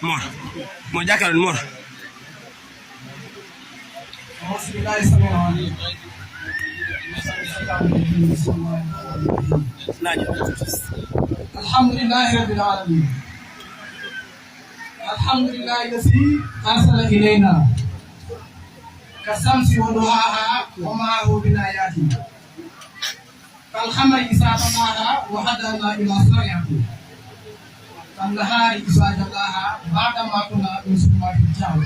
Mor moo jàkkaarloo Mor. alhamdulillahi rabbil alamin alhamdulillahi alladi arsala ilayna kasamsi wa duhaha wa ma'ahu bil ayati kal khamri isa tamaha wa hadana ila sariati kal nahari isa jalaha ba'da ma kunna muslimat jaw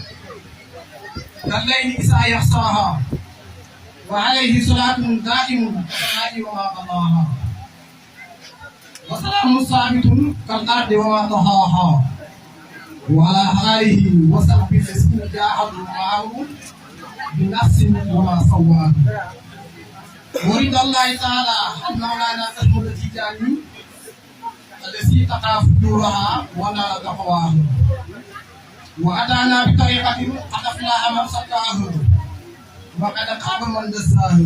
kal layli isa yahsaha wa alayhi salatun da'imun wa ma qadaha وسلام ثابت كالأرض وما طهاها وعلى آله وصحبه الذين جاهدوا معه بنفس وما سواه ورد الله تعالى عن مولانا أحمد التجاني الذي تقى فجورها ونال تقواه وأتانا بطريقة أتفلاها من سقاه وقد خاب من دساه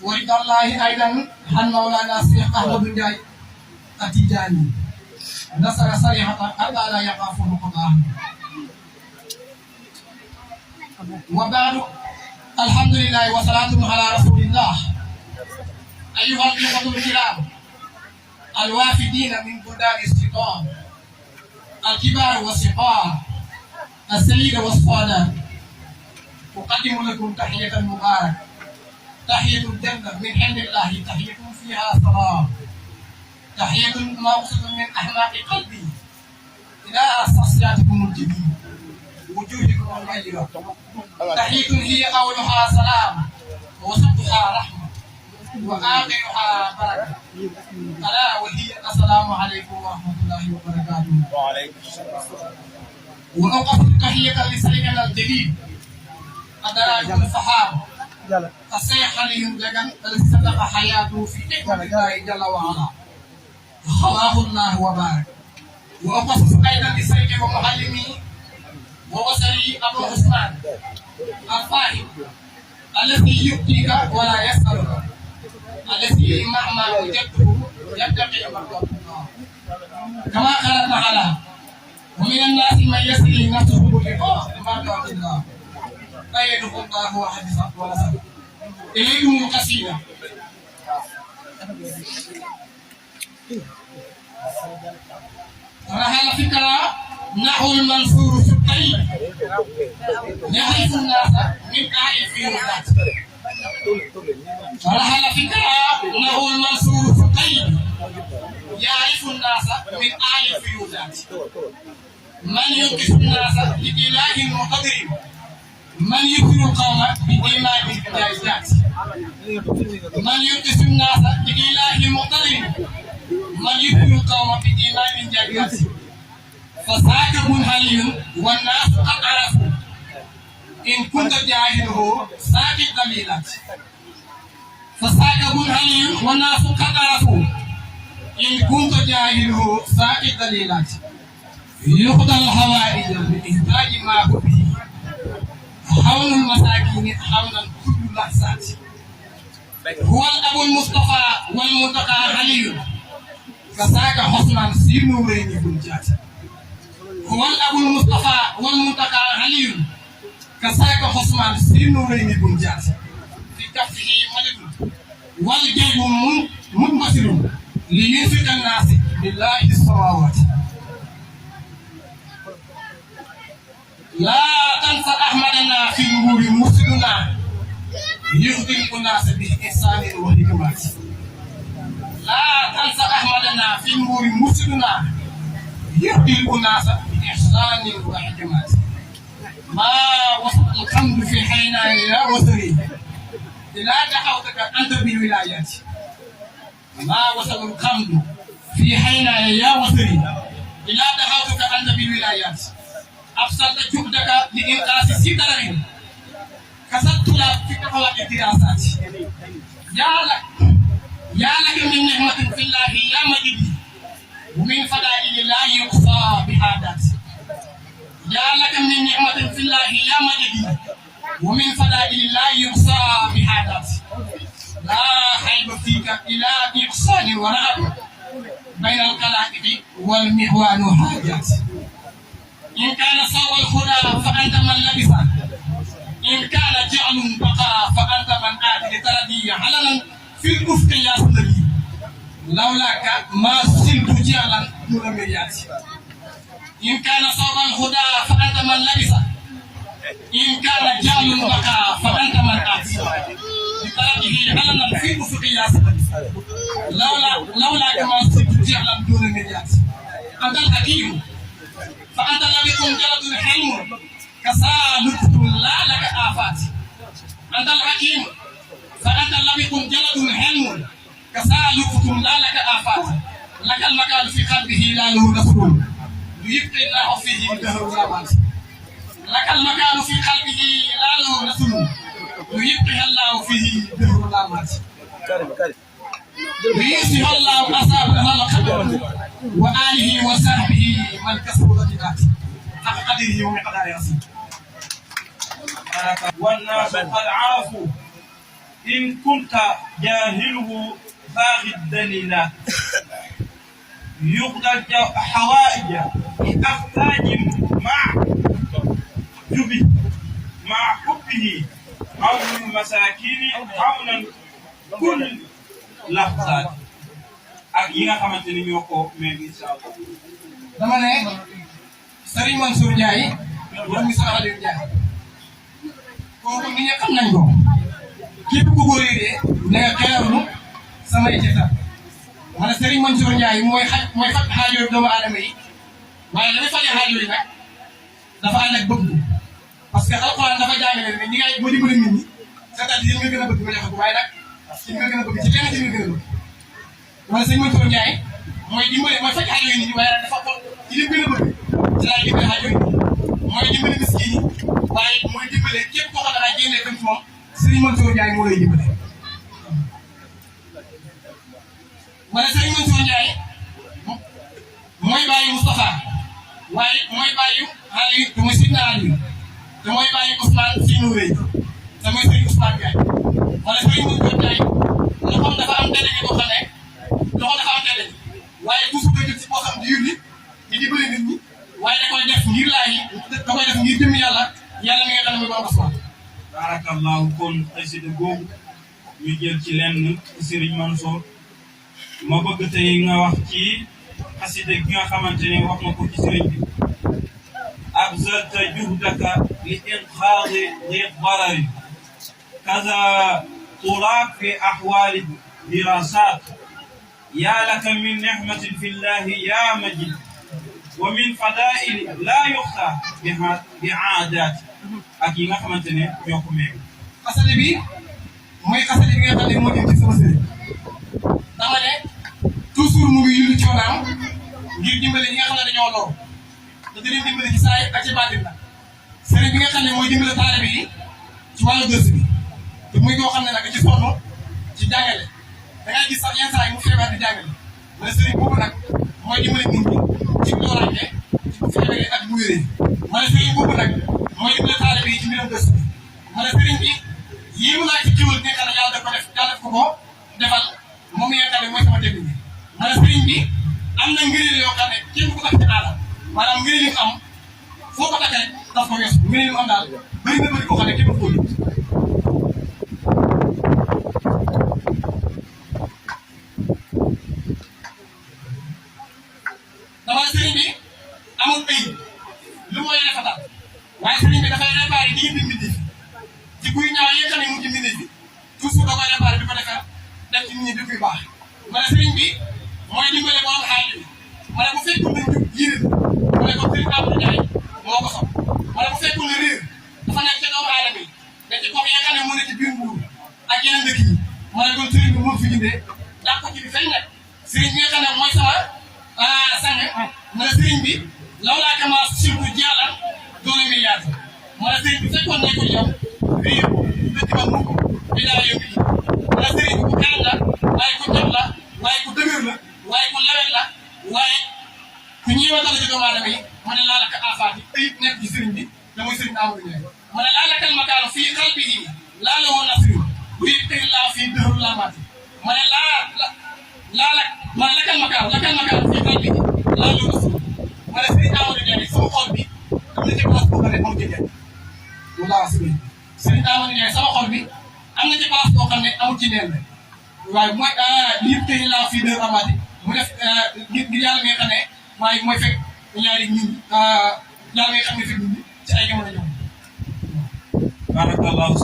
ورد الله أيضا عن مولانا الشيخ أحمد الجاي التجاني نصر صريحة ألا لا يخاف نقضاه وبعد الحمد لله والصلاة على رسول الله أيها الإخوة الكرام الوافدين من بلدان السلطان الكبار والصغار السيد والسادة أقدم لكم تحية مباركة تحية الجنة من عند الله تحية فيها سلام تحية موصلة من أحماق قلبي إلى شخصياتكم الجديد وجوهكم المغيرة تحية هي أولها سلام ووسطها رحمة وآخرها بركة ألا وهي السلام عليكم ورحمة الله وبركاته وعليكم السلام. ونوقف تحية لسيدنا الجديد الدراجة الصحابة الشيخ علي جگن الذي صدق حياته في حكمة الله جل وعلا خلاه الله وبارك وأقصص أيضا لسيدي ومعلمي ووصلي أبو عثمان الفاهم الذي يؤتيك ولا يسألك الذي مهما وجدته يتقي مرضات الله كما قال تعالى ومن الناس من يسري نفسه بلقاء مرضات الله لا يدخل الله وحدث ولا سبب إليكم القصيدة رحل فكرة نحو المنصور في الطيب يحرف الناس من أعين في الناس رحل فكرة نحو المنصور في الطيب يعرف الناس من أعين في الناس من يوقف الناس لإله مقدر من يكفر القوم بإيمان الجائزات من يقسم الناس بإله مقتدر من يكفر القوم بإيمان الجائزات فساك منهل والناس قد عرفوا إن كنت جاهله ساك الدليلات فساك منهل والناس قد عرفوا إن كنت جاهله ساك الدليلات يقضى الحوائج بإحتاج ما هو به حول المساكين حولا كل اللحظات هو الأب المصطفى والمنتقى علي كساك حسنا سير نورين بنجات هو الأب المصطفى والمنتقى علي كساك حسنا سير نورين بنجات في كفه ملك والجيب منبسر لينفق الناس بالله السماوات لا تنسى أحمدنا في نور مرسلنا يخدم الناس بإحسان وحكمات لا تنسى أحمدنا في نور مرسلنا يخدم الناس بإحسان وحكمات ما وصل الحمد في حينا يا وزري إلى دعوتك أنت بالولايات ما وصل الحمد في حينا يا وزري إلى دعوتك أنت بالولايات أبسلت جهدك لإنقاذ ستر كسبت لك في قوات الدراسات يا لك من نعمة في الله يا مجيد ومن فضائل الله يقصى بهادات يا لك من نعمة في الله يا مجيد ومن فضائل الله يقصى بهادات لا حيب فيك إلى إحسان ورعب بين القلائد والمهوان حاجات إن كان صوب الهدى فأنت من لبس إن كان جعل بقاء فأنت من آتي تردي علنا في الأفق يا صدري لولاك ما صلت جعلا دون مريات إن كان صوب الهدى فأنت من لبس إن كان جعل بقاء فأنت من آتي تردي علنا في الأفق يا صدري لولاك ما صلت جعلا دون مريات أنت الحكيم فأنت لم يكن جلد حلم كسالك لا لك آفات أنت الحكيم فأنت لم يكن جلد حلم كسالك لا لك آفات لك المكان في قلبه لا له رسول يبقي الله فيه دهر الزمان لك المكان في قلبه لا له رسول يبقي الله فيه دهر الزمان ويصلح الله أصحابه الخبر وآله وصحبه من كسبوا الجنات حق قدره ومقداره رسول والناس قد عرفوا إن كنت جاهله باغي الدليل يقضى حوائج بأفتاج مع جبه مع حبه عون المساكين عونا كل لحظات ak yi nga xamante ni ñoo ko mais incha allah. dama ne Serigne Mansour Ndiaye wala Moussa Aliou Ndiaye kooku nit ñi xam nañ ko képp ku ko réeree da nga xeerlu samay jëta wala Serigne Mansour Ndiaye mooy faj xaajoo doomu aadama yi waaye dafay fajee xaajoo yi nag dafa ànd ak bëgg parce que alxuraan dafa jàngale ne ni ngay boo dimbali nit ñi c'est-à-dire nga gën a bëgg nga joxe ko waaye nag ci nga gën a bëgg ci lenn ci nga gën a bëgg. wala sëñ Mansour Ndiaye mooy dimbali mooy faj aajo yi nit ñi waaye dafa ko ci li gën a bëgg ci laay dimbali aajo yi mooy dimbali miskin yi waaye mooy dimbale képp koo xam ne daa génnee dem ci moom sëñ Mansour Ndiaye moo lay dimbale. wala sëñ Mansour Ndiaye mooy bàyyi Moustapha waaye mooy bàyyi Aliou te mooy Sidna Aliou te mooy bàyyi Ousmane Sinou Rey te mooy sëñ Ousmane Ndiaye wala sëñ Mansour Ndiaye loxoom dafa am délégué boo xam ne loxo dafa am déedéet waaye bu sukkee jëm si poosam di yurli di dimbali nit ñi waaye da koy def ngir laay da koy def ngir jëm yàlla yàlla mi nga xam ne mooy borom asmaan. barakallahu kon xasida googu ñu jël ci lenn Serigne Mansour ma bëgg tey nga wax ci xasida gi nga xamante ne wax nga ko ci Serigne bi abzalta juhdaka li inqaadi di darari kaza turaab fi ahwaali dirasat يا لك من نعمة في الله يا مجيد ومن فضائل لا يخفى بعادات أكيد ما خمنتني يوم ميم. قصدي بي mooy xasida bi nga xam ne moo jëm ci sama sëriñ dama ne toujours mu ngi yulli coonaam ngir dimbali ñi nga xam ne dañoo lor te di leen dimbali ci saay ak ci baatin la sëriñ bi nga xam ne mooy dimbali taalibe yi ci wàllu gëstu bi te muy koo xam ne nag ci sonn ci jàngale. da ngay gis sax yenn saa yi mu feebar di jàngale wala sëriñ boobu nag mooy dimbali nit ñi ci looraange ci bu feebaree ak bu wéree wala sëriñ boobu nag mooy dimbali taalibe yi ci mbiram gëstu wala sëriñ bi yéemu naa ci jiwal bi nga xam ne yàlla daf ko def yàlla daf ko ko defal moom mi nga xam ne mooy sama dégg bi wala sëriñ bi am na ngëneel yoo xam ne kenn ku ko def ci aadam maanaam ngëneel yu am foo ko takkee daf ko weesu ngëneel yu am daal bëri na bëri koo xam ne kenn ko yëg dama sëriñ bi amul pays lu mooy defatal waaye sëriñ bi dafay réparé di indi mbindéef ci buy ñaaw yi nga xam ne mu ci mbindéef bi toujours da koy réparé di ko defar def ci nit ñi di koy baax ma ne sëriñ bi mooy dimbale boo am xaaju bi ma ne bu fekkul nañ jub yéene ma ne ko sëriñ Amadou Ndiaye moo ko sopp ma ne bu fekkul ne réer dafa nekk ca doomu aadama yi mais ci gox yi nga xam ne moo ne ci biir Mbuur ak yeneen dëkk yi ma ne kon sëriñ bi moo fi jëndee daa ko ci bi feeñ nag sëriñ bi nga xam ne mooy sama sang ma ne sëriñ bi lawlaa kama surtout jàllal doole mi yaatu ma ne sëriñ bi fekkoon nañ ko yow réer dëkk ba mukk bi daa yóbbu ma ne sëriñ bi ku xelam la waaye ku jot la waaye ku dëgër la waaye ku lewet la waaye ku ñëwatal ci doomu aadama yi ma ne laalaka afaat yi ayib nekk ci sëriñ bi da mooy sëriñ Amadou Ndiaye ma ne laalakal makaano fii qalbihi laala woon nasri bu yëg tey laa fii dëru laamaati ma ne ma lakkal makaar fii xol bi laa ñu rasul ma ne Serigne Amadou Ndiaye sama xol bi am na ci place boo xam ne amul ci neen lu laa wax Serigne Amadou Ndiaye sama xol bi am na ci place boo xam ne amul ci neen waaye mooy lii tey laa fii de amati mu def ngir yàlla mi nga xam ne waaye mooy fekk ñaari ñun yàlla mi nga xam ne fi ci ay jamono ñoom barakallahu